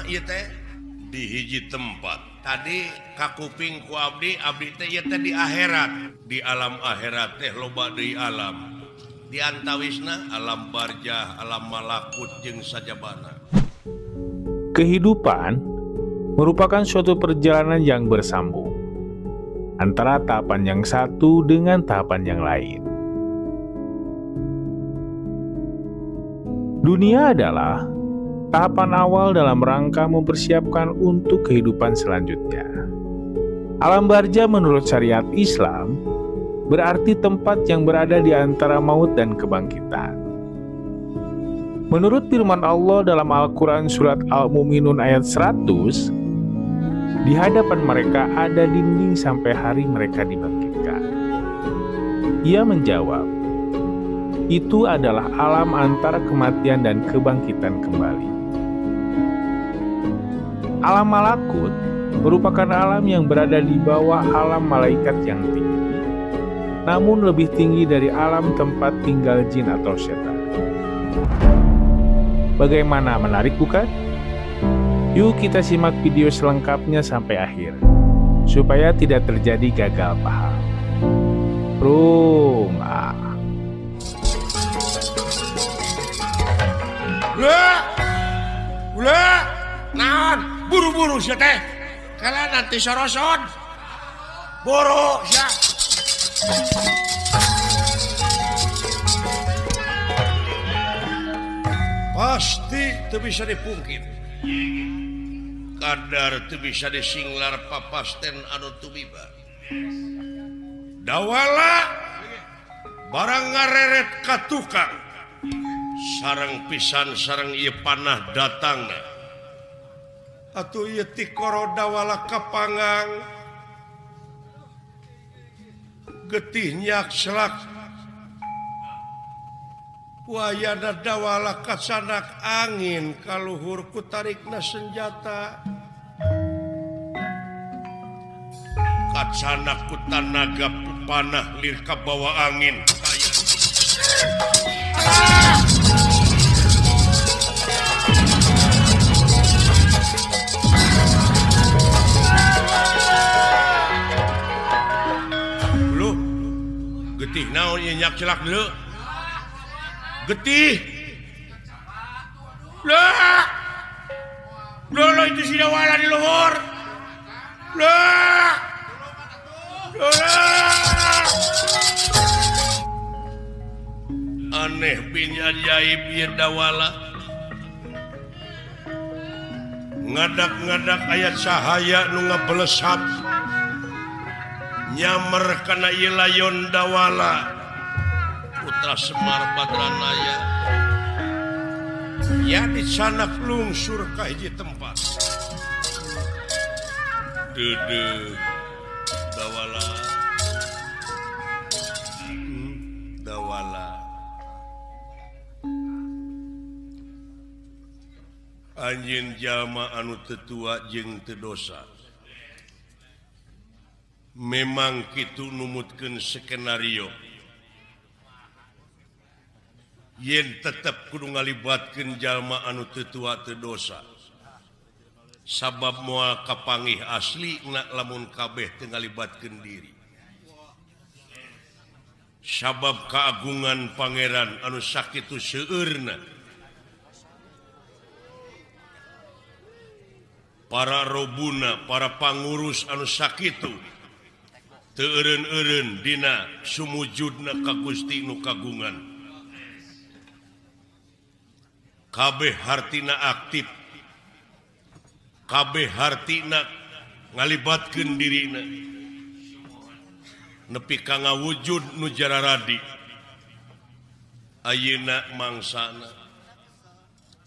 ieu teh? Di hiji tempat. Tadi kakuping ku abdi, abdi teh ieu teh di akhirat. Di alam akhirat teh loba deui alam. Di antawisna alam barjah, alam malakut jeung sajabana. Kehidupan merupakan suatu perjalanan yang bersambung antara tahapan yang satu dengan tahapan yang lain. Dunia adalah tahapan awal dalam rangka mempersiapkan untuk kehidupan selanjutnya. Alam barja menurut syariat Islam berarti tempat yang berada di antara maut dan kebangkitan. Menurut firman Allah dalam Al-Quran Surat Al-Mu'minun ayat 100, di hadapan mereka ada dinding sampai hari mereka dibangkitkan. Ia menjawab, itu adalah alam antara kematian dan kebangkitan kembali. Alam malakut merupakan alam yang berada di bawah alam malaikat yang tinggi, namun lebih tinggi dari alam tempat tinggal jin atau setan. Bagaimana, menarik bukan? Yuk kita simak video selengkapnya sampai akhir, supaya tidak terjadi gagal paham. Rung, ah. Ulah, ulah, naon, buru-buru sia teh. Kala nanti soroson. Buru sia. Pasti teu bisa dipungkir. Kadar teu bisa disinglar papasten anu tumiba. Dawala barang ngareret ka tukang. Sareng pisan sareng ieu panah datangna. Atuh ieu tikoro dawala kapangang. Getih nyak selak. Wayana dawala kasanak angin kaluhur ku tarikna senjata. Kacanak ku tanaga panah lir kabawa angin. Lu getih naon ieu nyak celak deuleu? Getih. Lah. Lolo itu si dawala di luhur. Lah. Lah. Aneh bin ajaib ieu dawala. Ngadak-ngadak aya cahaya nu ngabelesat. Nyamer kana ieu layon dawala. Putra Semar Badranaya ya dicanak lungsur ka hiji tempat. Deudeuh dawala, dawala anjeun jalma anu teu tua jeung teu dosa. Memang kitu numutkeun skenario. Yen tetep kudu ngalibatkeun jalma anu teu tua teu dosa. Sabab moal kapangih asli na lamun kabeh teu ngalibatkeun diri. Sabab keagungan pangeran anu sakitu seueurna. Para robuna, para pangurus anu sakitu teu eureun-eureun dina sumujudna ka Gusti nu kagungan. Kabeh hartina aktif, kabeh hartina ngalibatkeun dirina nepi ka ngawujud nu jararadi. Ayeuna mangsana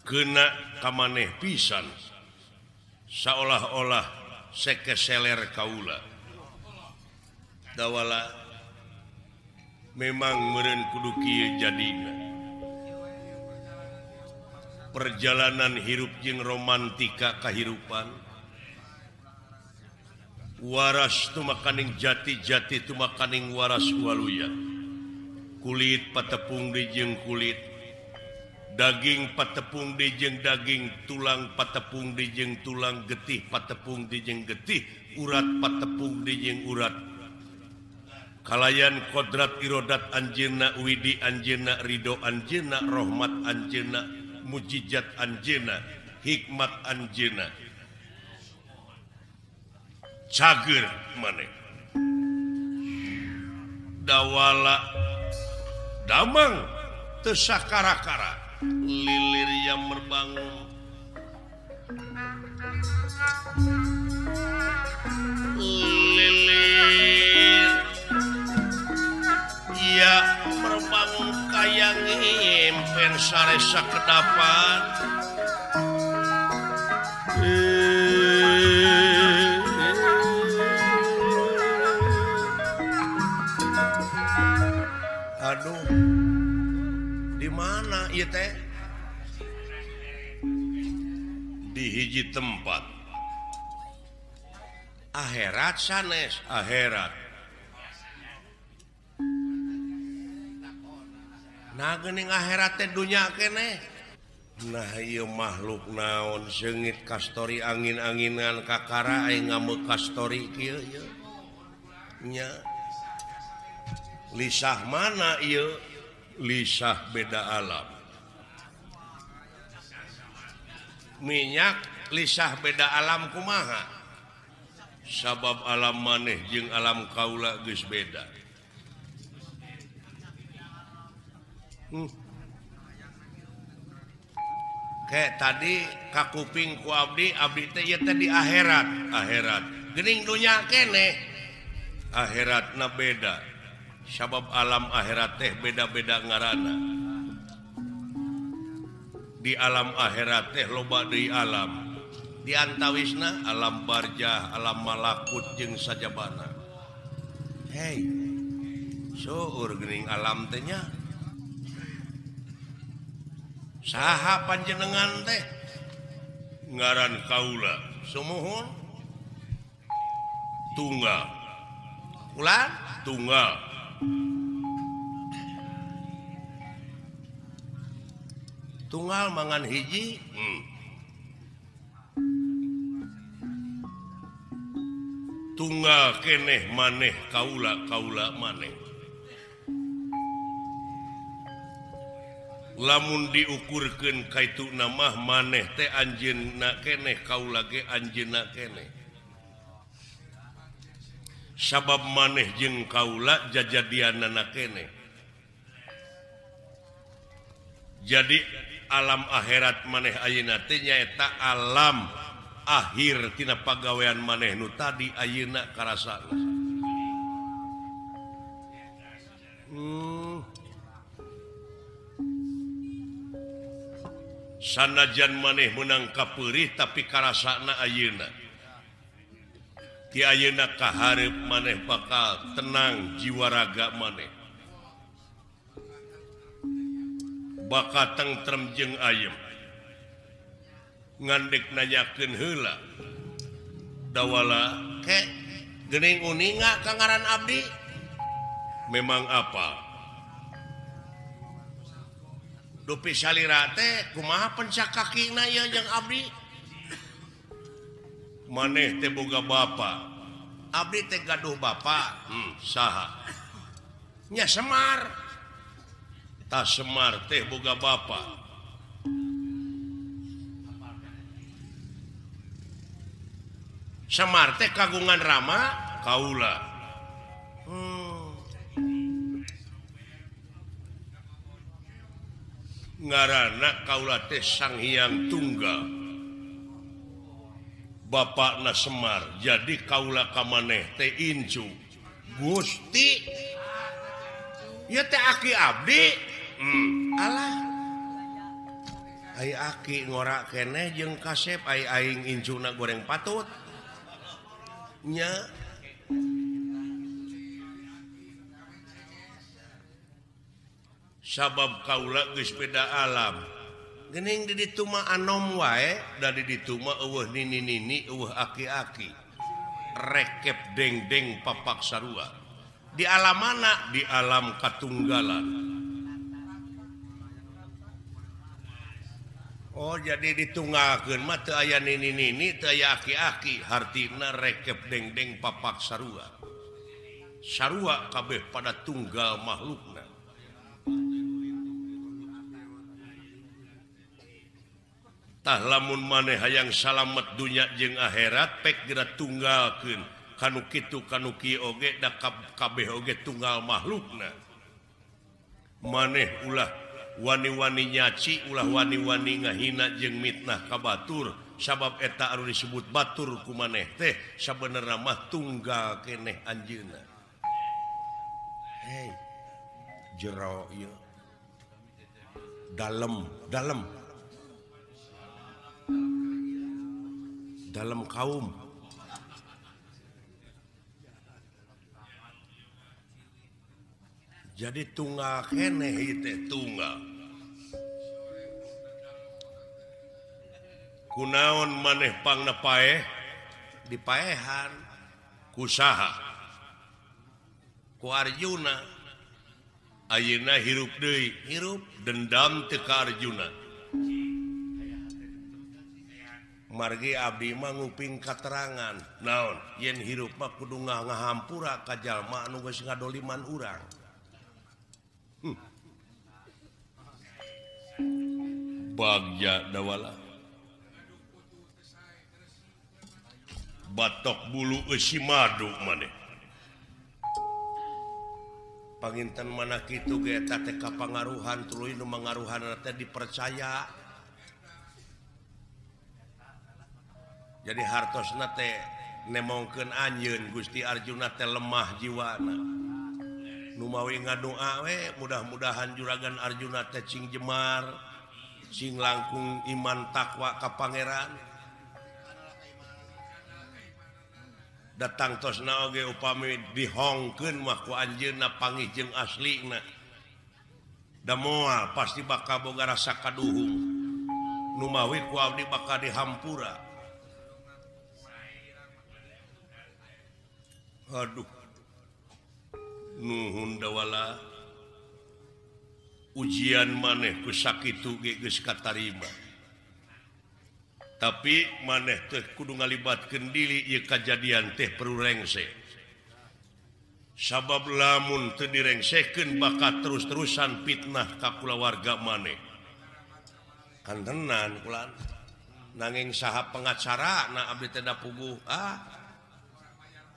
keuna ka maneh pisan, saolah-olah sekeseler kaula. Dawala memang meureun kudu kieu jadina. Perjalanan hirup jeung romantika kahirupan waras tumakaning jati-jati tumakaning waras waluya. Kulit patepung di jeung kulit, Daging patepung dijeng daging, tulang patepung dijeng tulang, getih patepung dijeng getih, urat patepung dijeng urat. Kalayan kodrat irodat anjeunna, widi anjeunna, ridho anjeunna, rahmat anjeunna, mujizat anjeunna, hikmat anjeunna. Cager maneh. Dawala damang teu sakara-kara. Lilir yang merbangun lilir ya merbangun kaya ngimpen saresa kedapan. Aduh, di mana ieu teh? Di hiji tempat. Akhirat sanes akhirat. Nah geuning akhirat teh dunya keneh. Nah ieu makhluk naon seungit kastori angin-anginan kakara aing ngameuk kastori kieu ieu. Nya. Lisah mana ieu? Lisah beda alam. Minyak lisah beda alam kumaha? Sabab alam maneh jeung alam kaula geus beda. Kayak tadi kakuping ku abdi, abdi teh ieu teh di akhirat, akhirat. Geuning dunya keneh. Akhiratna beda. Sabab alam akhirat teh beda-beda ngaranna. Di alam akhirat teh loba deui alam. Di antawisna alam barjah, alam malakut jeung sajabana. Hei, seueur geuning alam teh nya. Saha panjenengan teh? Ngaran kaula. Sumuhun tunggal. Ulan tunggal. Tunggal mangan hiji. Tunggal keneh maneh kaula, kaula maneh. Lamun diukurkeun kaituna mah maneh teh anjeunna keneh, kaula ge anjeunna keneh. Sabab maneh jeung kaula jajadianana keneh. Jadi alam akhirat maneh ayeuna teh nyaeta alam akhir tina pagawean maneh nu tadi ayeuna karasana. Sanajan maneh meunang kapeurih tapi karasana ayeuna. Ti ayeuna kahareup maneh bakal tenang jiwa raga maneh. Bakal tentrem jeung ayem. Ngandek nanyakeun heula. Dawala ke geuning uninga ka ngaran abdi? Memang apa? Dupi salira teh kumaha pencak kakina ieu jeung abdi? Maneh teh boga bapa. Abdi teh gaduh bapa. Saha? Nya Semar. Tah Semar teh boga bapa. Semar teh kagungan rama kaula. Ngaranna kaula teh Sang Hyang Tunggal. Bapakna Semar, jadi kaula ka maneh teh incu. Gusti ieu teh aki abdi. Alah. Ai aki ngora keneh jeung kasep ai aing incuna goreng patut. Nya. Sabab kaula geus beda alam. Geuning di ditu mah anom wae, da di ditu mah eueuh nini-nini, eueuh aki-aki. Rekep deng-deng papak sarua. Di alam mana? Di alam katunggalan. Oh jadi ditunggalkeun mah teu aya nini-nini teu aya aki-aki hartina rekep dengdeng papak sarua. Sarua kabeh pada tunggal makhlukna. Tah lamun maneh hayang salamet dunya jeung akhirat pek geura tunggalkeun kanu kitu kanu kieu oge da kabeh oge tunggal makhlukna. Maneh ulah wani-wani nyaci ulah wani-wani ngahina jeung mitnah ka batur sabab eta anu disebut batur ku maneh teh sabenerna mah tunggal keneh anjeunna. Hei jero ieu dalem dalem dalem kaum jadi tunggal keneh ieu teh tunggal. Kunaon maneh pangna paeh dipaehan ku saha ku Arjuna. Ayeuna hirup deui hirup dendam teu ka Arjuna. Margi abdi mah nguping katerangan naon yen hirup mah kudu ngahampura ka jalma anu geus ngadoliman urang. Bagja dawala batok bulu eusi madu maneh. Panginten mana kitu ge eta teh kapangaruhan tuluy nu mangaruhanna teh dipercaya. Jadi hartosna teh nemongkeun anjeun Gusti Arjuna teh lemah jiwana. Nu mawi ngadoa we mudah-mudahan juragan Arjuna teh cing jemar, sing langkung iman takwa ka pangeran. Datang tosna oge upami dihongkeun mah ku anjeunna pangih jeung aslina. Da moal pasti bakal boga rasa kaduhung. Nu mawi ku abdi bakal dihampura. Aduh. Nuhun dawala. Ujian maneh ku sakitu ge geus katarima. Tapi maneh teh kudu ngalibatkeun diri ieu kajadian teh perlu rengse. Sabab lamun teu direngsekeun bakal terus-terusan fitnah ka kulawarga maneh. Kantenan kula nanging saha pengacara na abdi teh da puguh ah.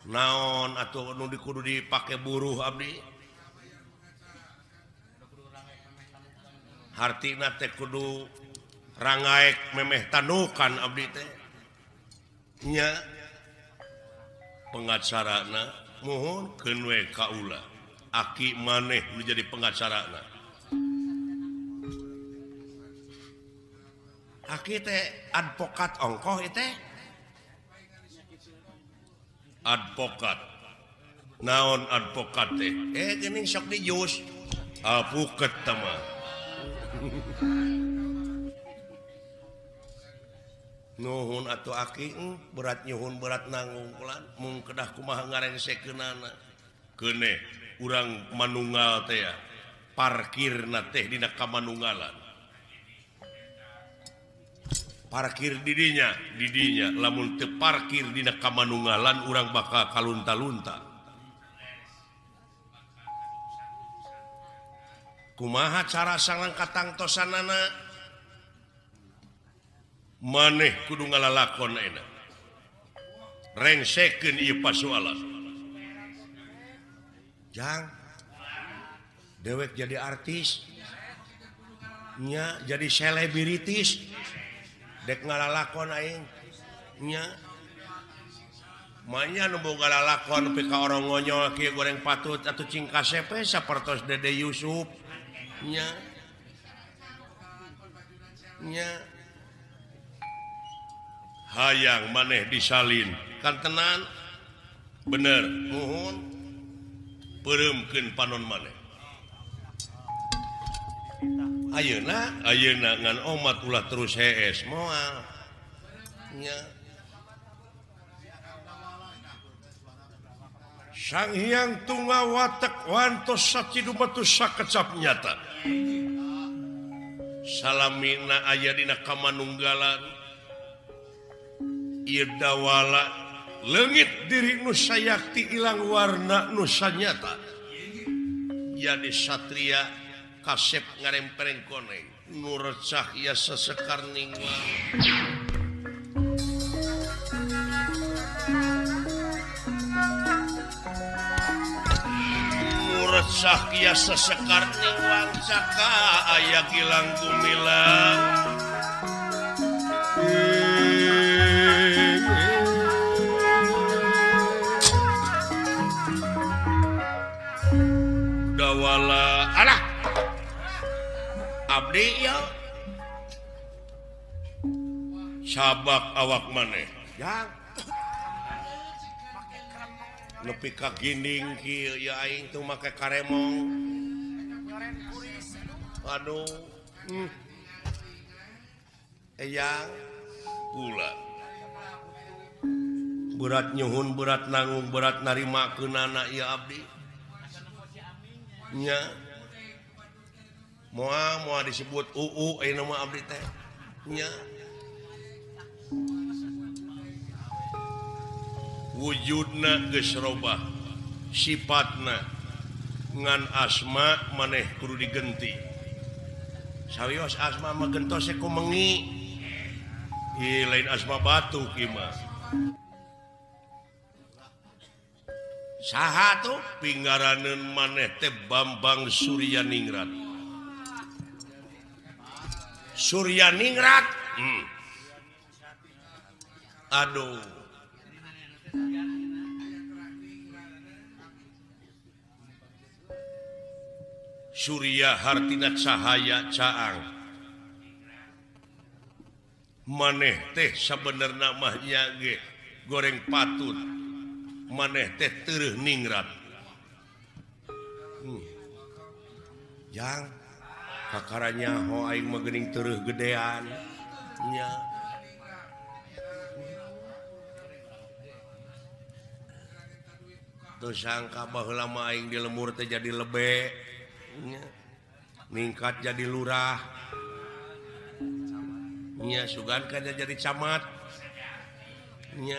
Naon atuh nu kudu dipake buruh abdi. Hartina teh kudu rangaek memeh tanukan abdi teh nya pengacarana mohon keun we kaula aki maneh nu jadi pengacarana. Aki teh advokat ongkoh ieu teh advokat naon advokat teh geuning sok dijus alpuket teh mah. Nuhun atuh aki berat nyuhun berat nanggung kulan mung kedah kumaha ngarengsekeunana keuneh urang manunggal teh ya parkirna teh dina kamanunggalan parkir didinya didinya lamun teu parkir dina kamanunggalan urang bakal kalunta-lunta. Kumaha cara sangang katangtosanana maneh kudu ngalalakon ayeuna rengsekeun ieu pasualan. Jang dewek jadi artis nya jadi selebritis dek ngalalakon aing nya manya nu boga lalakon nepi ka orang ngonyol kieu goreng patut atuh cing kasepe sapertos Dede Yusuf nya nya hayang maneh disalin kan tenan bener muhun peureumkeun panon maneh. Ayeuna ayeuna ngan omat ulah terus hees moal nya. Sang Hyang Tunggal watek wantos sacidumetus sakecap nyata. Salamina aya dina kamanunggalan. Ieu dawala leungit diri nu sayakti ilang warna nu sanyata. Jadi satria kasep ngarempereng koneng nu recah ya sesekar ningwang. Resah kia sesekar ningwang caka aya gilang gumilang. Dawala alah abdi ya sabak awak maneh jang nepi ka ginding kieu ya aing tuh make karemong. Aduh. Eyang pula. Berat nyuhun, berat nanggung, berat narimakeunana ieu abdi. Nya. Moal moal disebut uu ayeuna mah abdi teh. Nya. Wujudna geus robah sifatna ngan asma maneh kudu digenti. Sawios asma mah gentos ku mengi. Ih lain asma batu kieu mah. Saha tuh pinggaraneun maneh teh Bambang Suryaningrat. Suryaningrat. Aduh. Surya hartina cahaya caang. Maneh teh sabenerna mah nya ge goreng patut. Maneh teh teureun ningrat. Jang kakara nyaho aing mah geuning teureun gedean. Nya. Teu sangka baheula mah aing di lemur teh jadi lebe. Ningkat jadi lurah. Nya sugan kan jadi camat. Nya.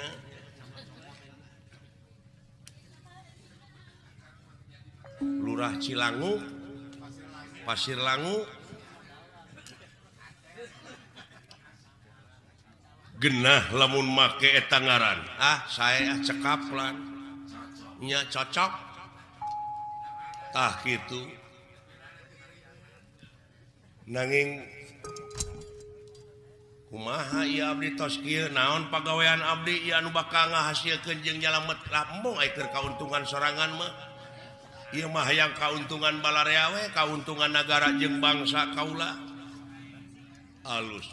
Lurah Cilangu, Pasir Langu. Genah lamun make eta ngaran. Ah, saya cekap lan. Nya cocok. Tah kitu. Nanging kumaha ieu abdi tos kieu naon pagawean abdi ieu anu bakal ngahasilkeun jeung nyalamet embung ai keur kauntungan sorangan mah. Ieu mah hayang kauntungan balarea we, kauntungan nagara jeung bangsa kaula. Alus.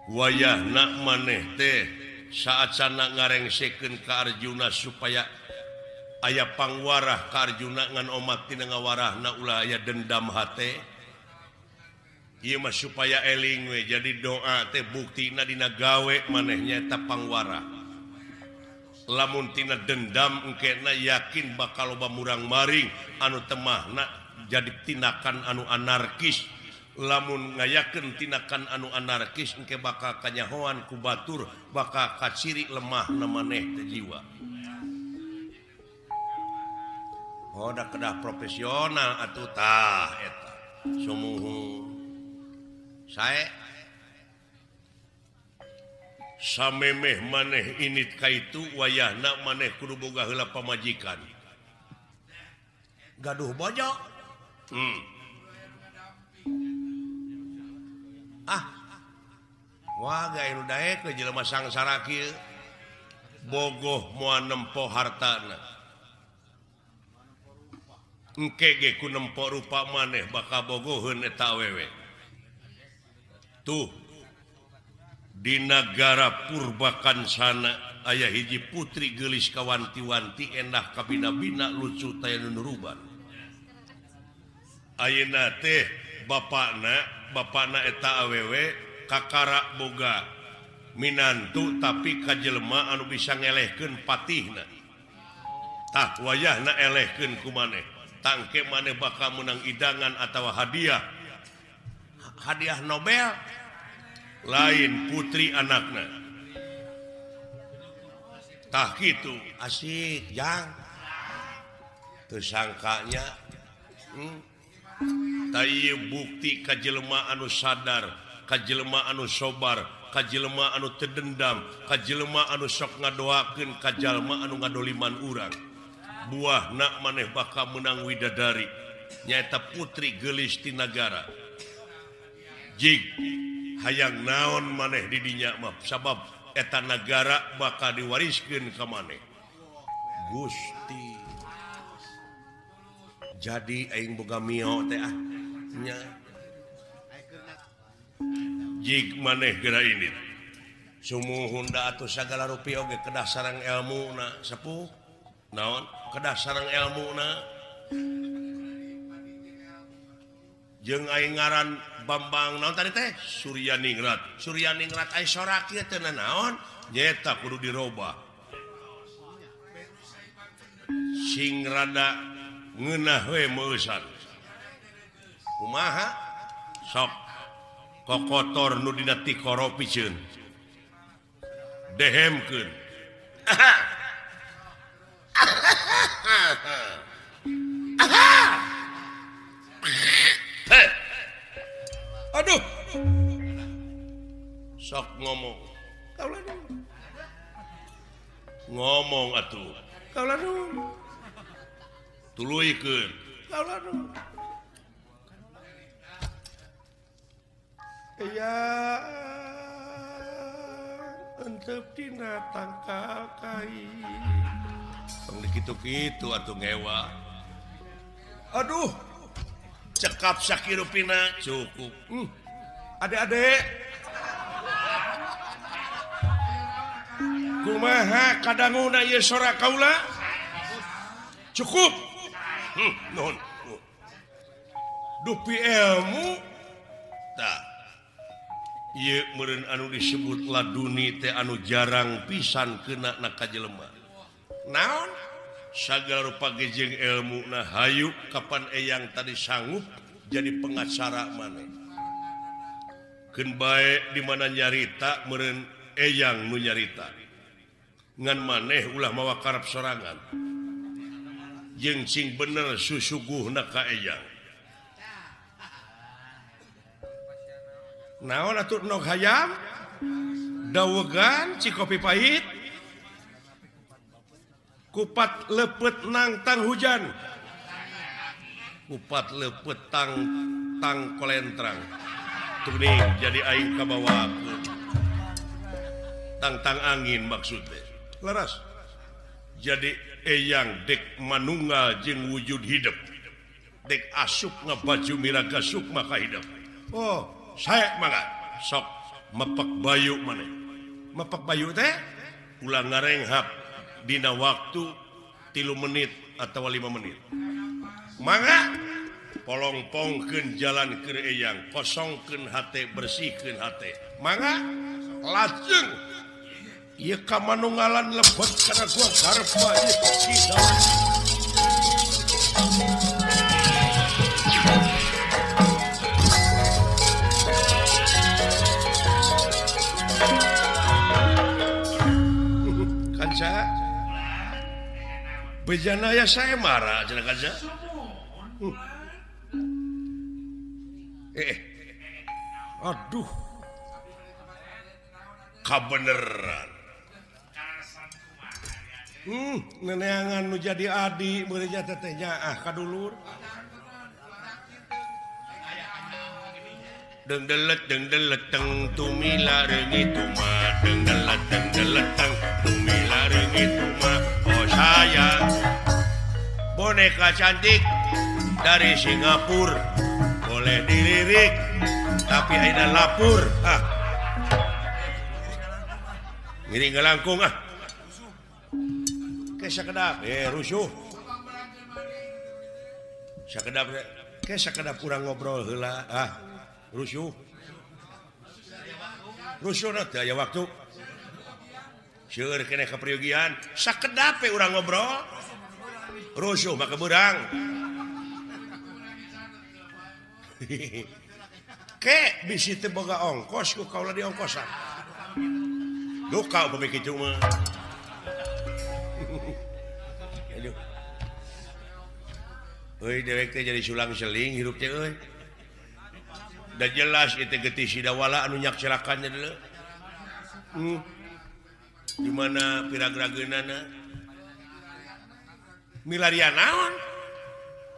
Wayahna maneh teh saacana ngarengsekeun ka Arjuna supaya aya pangwarah ka Arjuna ngan omat tina ngawarahna ulah aya dendam hate. Ieu mah supaya eling we jadi doa teh buktina dina gawe maneh nyaeta pangwarah. Lamun tina dendam engkena yakin bakal loba murang-maring anu temahna jadi tindakan anu anarkis. Lamun ngayakeun tindakan anu anarkis engke bakal kanyahoan ku batur bakal kaciri lemahna maneh teh jiwa. Oh, da kedah profesional atuh tah eta. Sumuhun. Sae samemeh maneh init ka itu wayahna maneh kudu boga heula pamajikan. Gaduh bojo. Ah. Wah, gae nu daek we jelema sangsara kieu. Bogoh moal nempo hartana. Engke ge ku nempo rupa maneh bakal bogoheun eta awewe. Tuh di nagara Purbakancana aya hiji putri geulis kawanti-wanti endah kabina-bina lucu taya nu nuruban. Ayeuna teh bapakna eta awewe kakara boga minantu tapi ka jelema anu bisa ngelehkeun patihna. Tah wayahna elehkeun ku maneh. Tangke maneh bakal menang idangan atau hadiah. Hadiah Nobel lain putri anakna. Tah kitu asik jang. Tersangkanya ieu bukti ka jelema anu sadar, ka jelema anu sobar, ka jelema anu teu dendam, ka jelema anu sok ngadoakeun ka jalma anu ngadoliman urang. Buahna maneh bakal menang widadari nyaeta putri geulis ti nagara. Jig hayang naon maneh di dinya mah sabab eta nagara bakal diwariskeun ka maneh. Gusti jadi aing boga mio teh ah nya. Jig maneh geura ini sumuhun da atuh sagala rupi oge kedah sareng elmuna sepuh naon kedah sareng elmuna jeung aing ngaran Bambang naon tadi teh Suryaningrat. Suryaningrat ai sorak ieu teh naon nyaeta kudu dirobah sing rada ngeunah we meusan. Kumaha sok kokotor nu dina tikoro piceun dehemkeun. Aduh sok ngomong kaula nuhun ngomong atuh kaula nuhun tuluykeun kaula nuhun. Ya entep dina tangkal kai tong dikitu-kitu atuh ngewa. Aduh cekap sakirupina cukup. Adek-adek kumaha kadanguna ieu sora kaula cukup. Nuhun dupi ilmu tah ieu meureun anu disebut laduni teh anu jarang pisan kena na ka jelema. Naon sagala rupa ge jeung elmuna hayu kapan eyang tadi sanggup jadi pengacara maneh. Keun bae di mana nyarita meureun eyang nu nyarita. Ngan maneh ulah mawa karep sorangan. Jeung sing bener susuguhna ka eyang. Naon atuh nog hayam dawegan cikopi pahit kupat lepet nangtang hujan kupat lepet tang tang kolentrang tuning jadi aing kabawakeun tang-tang angin maksudnya leras jadi eyang dek manunggal jeung wujud hidup dek asup ngabaju miraga sukma ka hidup. Oh saya mangga sok mepak bayu maneh mepak bayu teh ulah ngarenghap dina waktu 3 menit atau 5 menit mangga polongpongkeun jalan keur eyang kosongkeun hate bersihkeun hate mangga lajeng ieu ka manunggalan lebet kana gua garep bae kita. Kanca bejana ya saya marah cenah kanca. Aduh kabeneran. Neneangan nu jadi adi meureun teteh nyaah ka dulur. Deng delet teng tumila reungit tuma deng delet teng tumila reungit tuma. Oh sayang boneka cantik dari Singapura boleh dilirik tapi ayeuna lapur ah. Ngiring ngalangkung ah. Ke sakedap rusuh. Sakedap ke sakedap kurang ngobrol heula ah. Rusuh. Rusuh na teu aya waktu. Seueur keneh kapriogian, sakedap we urang ngobrol. Rusuh mah kebeurang. Ke bisi teu boga ongkos ku kaula diongkosan. Duka upami kitu mah. Aduh. Euy dewek teh jadi sulang seling hirup teh euy. Da jelas ieu teh getih si Dawala anu nyakselakan nya deuleu. Di mana piragrageunana? Milarian naon?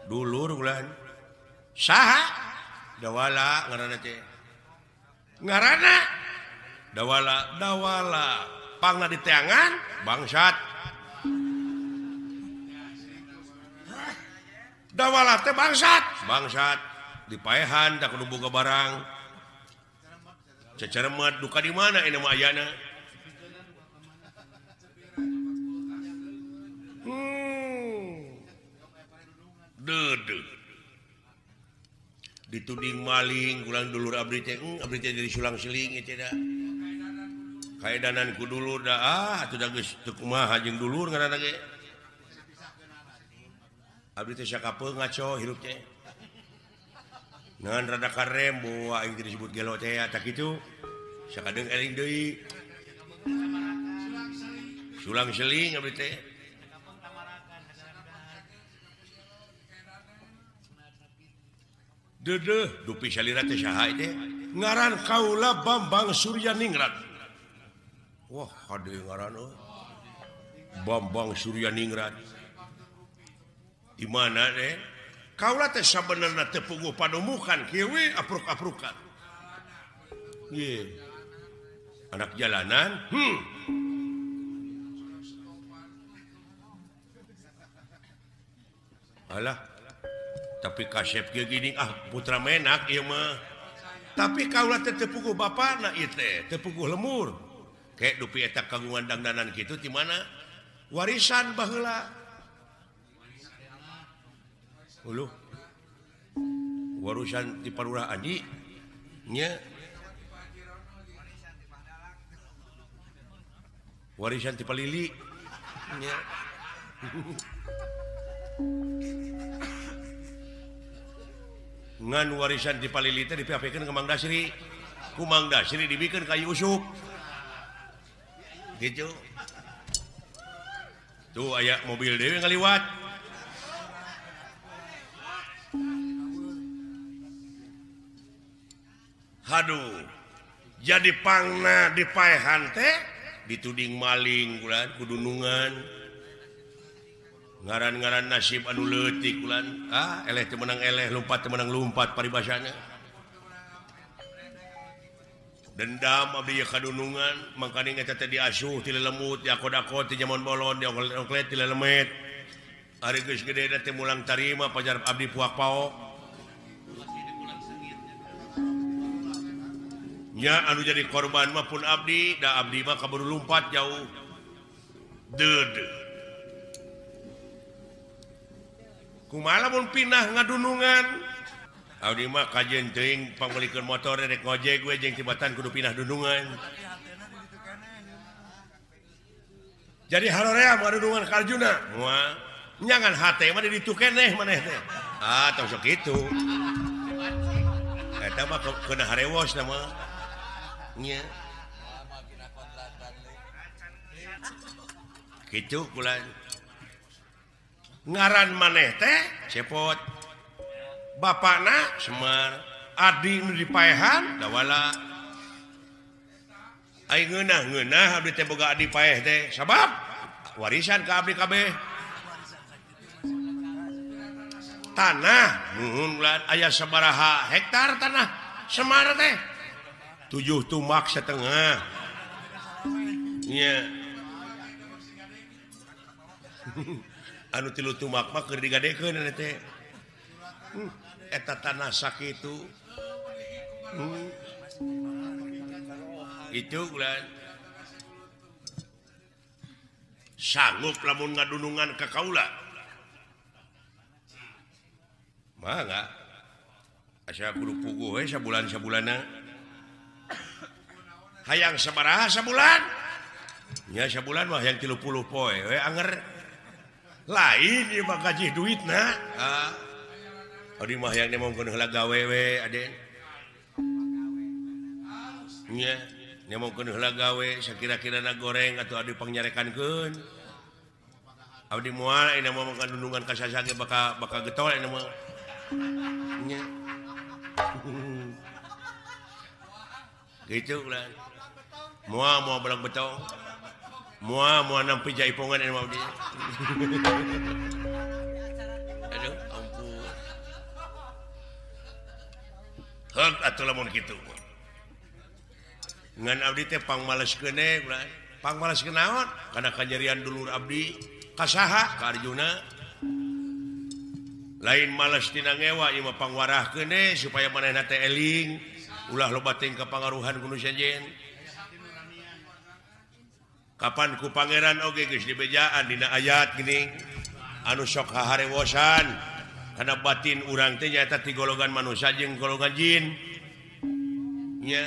Dulur ulan. Saha? Dawala ngaranna teh. Ngaranna Dawala, Dawala. Pangna diteangan bangsat. Dawala teh bangsat, bangsat. Dipaehan tak kudu boga barang. Ceceremet duka di mana ini mah ayana? Dede. Dituding maling ulang dulur abdi teh, abdi teh jadi sulang seling ieu teh da. Kaedanan ku dulur da ah atuh da geus teu kumaha jeung dulur ngaranna ge. Abdi teh sakapeung ngaco hirup teh. Ngan rada karem boa aing teh disebut gelo teh tah kitu. Sakadeung eling deui. Sulang seling abdi teh. Dedeh dupi salira teh saha teh? Ngaran kaula Bambang Suryaningrat. Wah, hade ngaran euy. Bambang Suryaningrat. Di mana teh? Kaula teh sabenerna teu puguh padumukan kieu we apruk-aprukan. Ye. Anak jalanan, Alah. Tapi kasep kieu gini ah putra menak ieu mah. Tapi kaula teh teu puguh bapana ieu teh, teu puguh lemur. Kayak dupi eta kagungan dangdanan kitu ti mana? Warisan baheula. Uluh. Warisan ti Parurah Adi nya. Warisan ti Palili nya. Ngan warisan di Palili teh dipiapikeun ka Mang Dasri. Ku Mang Dasri dibikeun ka Yusuf. Gitu. Tuh aya mobil deui ngaliwat. Haduh. Jadi pangna dipaehan teh dituding maling ulan kudunungan. Ngaran-ngaran nasib anu leutik ulan. Ah, eleh teu meunang eleh, lumpat teu meunang lumpat paribasana. Dendam abdi kadunungan, mangkaning eta teh diasuh ti lelemut, diakod-akod ti jamon bolon, diongklet ti lelemet. Ari geus gede teh mulang tarima pajar abdi puak paok. Nya anu jadi korban mah pun abdi, da abdi mah kaburu lumpat jauh. Deudeuh. Kumaha lamun pindah ngadunungan? Abdi mah kajeun teuing pangmeulikeun motor rek ngojek we jeung tibatan kudu pindah dunungan. Jadi haroream ngadunungan ka Arjuna. Moal nyangan hate mah di ditu keneh maneh teh. Ah, tong sok kitu. Eta mah keuna harewos na mah. Nya. Kitu kula. Ngaran maneh teh Cepot. Bapakna Semar, adi nu dipaehan Dawala. Ai ngeunah-ngeunah abdi teh boga adi paeh teh sabab warisan ka abdi kabeh. Tanah nuhun ulan aya sabaraha hektar tanah Semar teh? 7 tumak setengah. Nya. Anu 3 tumak mah keur digadekeun teh. Eta tanah sakitu. Itu ulan. Sanggup lamun ngadunungan ka kaula. Mangga. Asa kudu puguh we sabulan-sabulanna. Hayang sabaraha sabulan? Nya sabulan mah hayang 30 poe we anger. Lain ieu mah gaji duitna. Ah. Abdi mah hayang nemongkeun heula gawe we Aden. Nya, nemongkeun heula gawe sakira-kirana goreng atuh abdi pangnyarekankeun. Abdi moal ayeuna mah makan dundungan ka sasa ge bakal bakal getol ayeuna mah. Nya. Gitu lah. Moal moal belang betong. Moal moal nampi jaipongan ayeuna mah abdi. Aduh, ampun. Heug atuh lamun kitu. Ngan abdi teh pangmaleskeun we, pangmaleskeun naon? Kana kanyerian dulur abdi ka saha? Ka Arjuna. Lain males tina ngewa ieu mah pangwarahkeun we supaya manehna teh eling, ulah loba teuing kapangaruhan ku nu sejen. Kapan ku pangeran oge geus dibejaan dina ayat geuning anu sok haharewosan kana batin urang teh nyaeta ti golongan manusia jeung golongan jin. Nya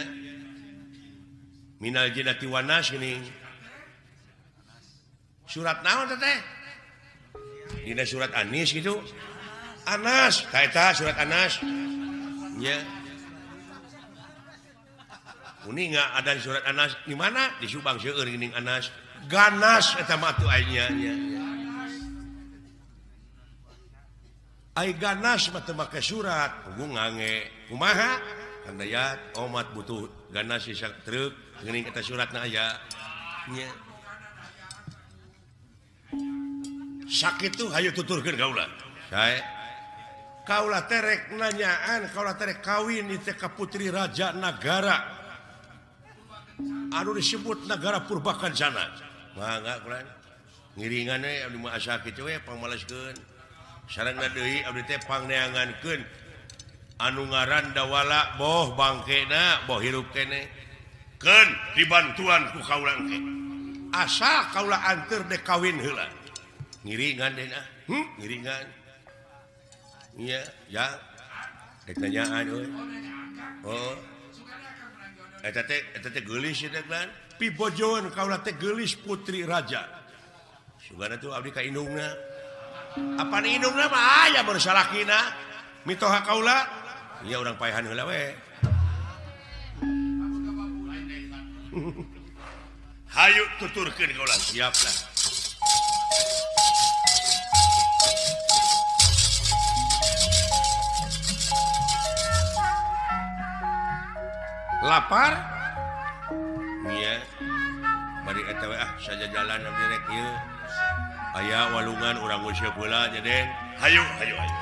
minal jinnati wan nas geuning. Surat naon teh? Dina surat Anis gitu. Anas, ka eta surat Anas. Nya. Uninga ada surat Anas di mana? Di Subang seueur geuning Anas. Ganas eta mah atuh aya nya. Ai ganas mah teu make surat, puguh ngange. Kumaha? Kang Dayat omat butuh ganas sisa truk geuning eta suratna aya. Nya. Sakitu hayu tuturkeun kaula. Sae. Kaula teh rek nanyaan, kaula teh rek kawin ieu teh ka putri raja nagara. Anu disebut negara Purbakancana. Mangga kulan. Ngiringan we abdi mah asa kitu we pangmaleskeun. Sarengna deui abdi teh pangneangankeun anu ngaran Dawala boh bangkena boh hirup keneh. Keun dibantuan ku kaula engke. Asa kaula anteur dek kawin heula. Ngiringan deuna. Ngiringan. Iya, ya. Dek nanyaan euy. Oh. Eta teh geulis eta kan. Pibojoeun kaula teh geulis putri raja. Sugana tuh abdi ka indungna. Apaan indungna mah aya mun salakina. Mitoha kaula, ieu urang paehan heula we. Hayu tuturkeun kaula, siap lah. Lapar? Iya. Bari eta we ah sajajalan abdi rek ieu. Aya walungan urang nguseup heula nya Den. Hayu hayu hayu.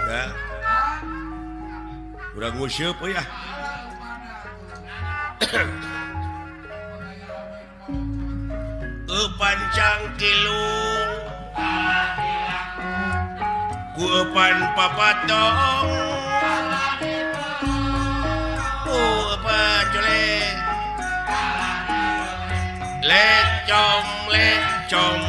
Ya. Urang nguseup euy ah. Eupan cangkilung ku eupan papatong ku eupan colek lecong lecong.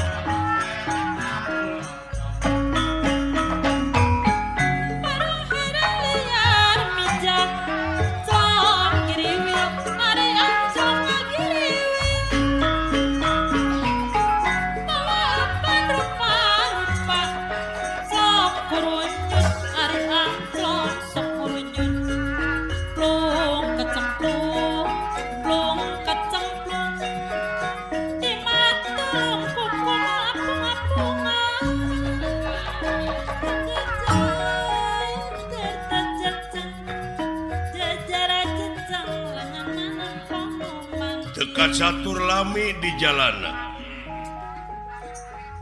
Catur lami di jalanan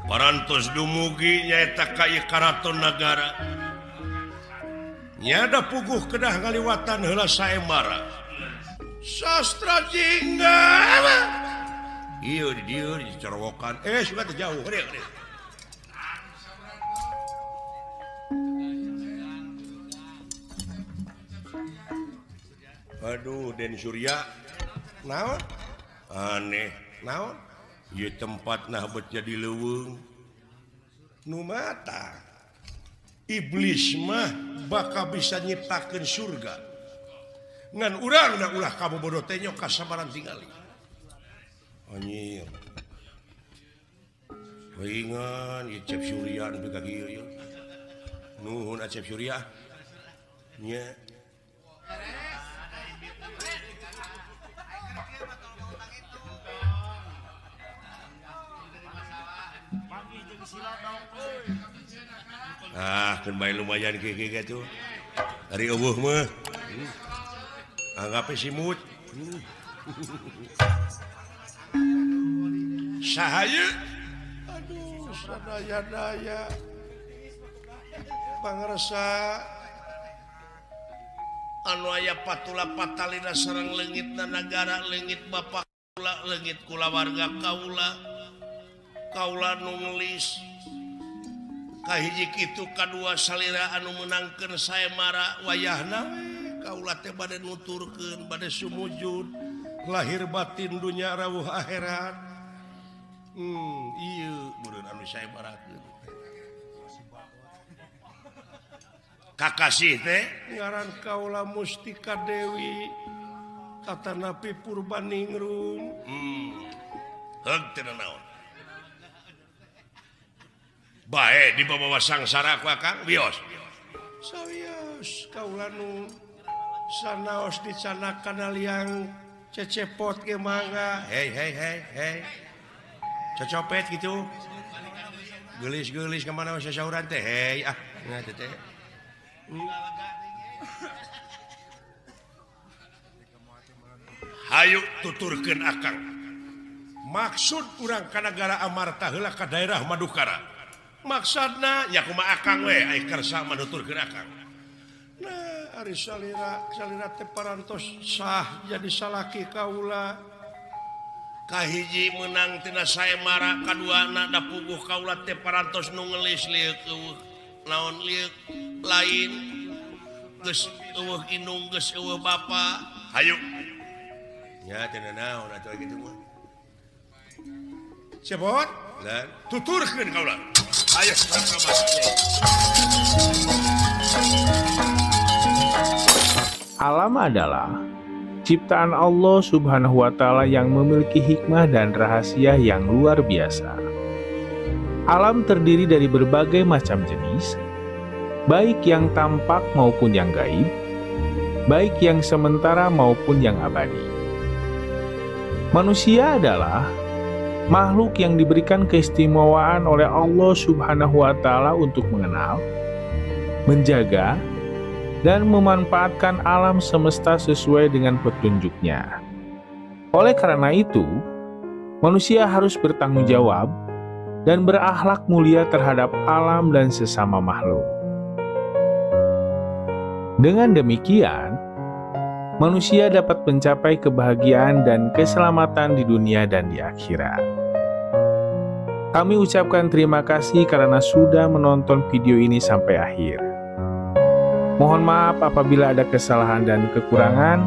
parantos dumugi nyaeta ka ieu karaton nagara nyada puguh kedah ngaliwatan heula saemara sastra jingga ieu di dieu dicerwokan suka teh jauh deui. Aduh Den Surya naon aneh naon ieu tempat nah bet jadi leuweung nu mata iblis mah bakal bisa nyiptakeun surga Ngan urang da ulah kabobodo teh nyok kasabaran tingali. Anjir. Ringan ieu Cep Surya nepi ka kieu ieu. Nuhun Acep Surya. Nya. Ah, keun bae lumayan kieu kieu atuh. Ari eueuh mah. Anggape simut. Saha ieu? Aduh, sadaya-daya. Pangresa anu aya patula patalina sareng leungitna nagara leungit bapak kaula leungit kulawarga kaula. Kaula nu ngelis kahiji kitu kadua salira anu meunangkeun saemara wayahna we kaula teh bade nuturkeun bade sumujud lahir batin dunya rawuh akhirat. Ieu meureun anu saemarakeun kakasih teh ngaran kaula Mustika Dewi Tatanapi Purbaningrum. Heug teu naon bae dibawa sangsara ku akang wios sawios kaula nu sanaos dicanak kana liang cecepot ge mangga. Hei hei hei hei cecopet gitu geulis-geulis ka mana sasauran teh hei ah nah teh Hayu tuturkeun akang maksud urang ka nagara Amarta heula ka daerah Madukara. Maksudna nya kumaha akang we ai kersa manuturkeun akang. Nah, ari salira salira teh parantos sah jadi salaki kaula. Kahiji meunang tina saemara, kaduana da puguh kaula teh parantos nu ngelis lieuk eueuh naon lieuk lain geus eueuh indung geus eueuh bapa. Hayu. Nya teh naon atuh kitu mah. Cepot, dan tuturkeun kaula. Ayo sama. Alam adalah ciptaan Allah Subhanahu wa Ta'ala yang memiliki hikmah dan rahasia yang luar biasa. Alam terdiri dari berbagai macam jenis, baik yang tampak maupun yang gaib, baik yang sementara maupun yang abadi. Manusia adalah makhluk yang diberikan keistimewaan oleh Allah Subhanahu wa Ta'ala untuk mengenal, menjaga, dan memanfaatkan alam semesta sesuai dengan petunjuknya. Oleh karena itu, manusia harus bertanggung jawab dan berakhlak mulia terhadap alam dan sesama makhluk. Dengan demikian, manusia dapat mencapai kebahagiaan dan keselamatan di dunia dan di akhirat. Kami ucapkan terima kasih karena sudah menonton video ini sampai akhir. Mohon maaf apabila ada kesalahan dan kekurangan.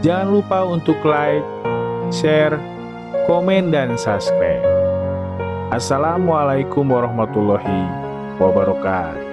Jangan lupa untuk like, share, komen, dan subscribe. Assalamualaikum warahmatullahi wabarakatuh.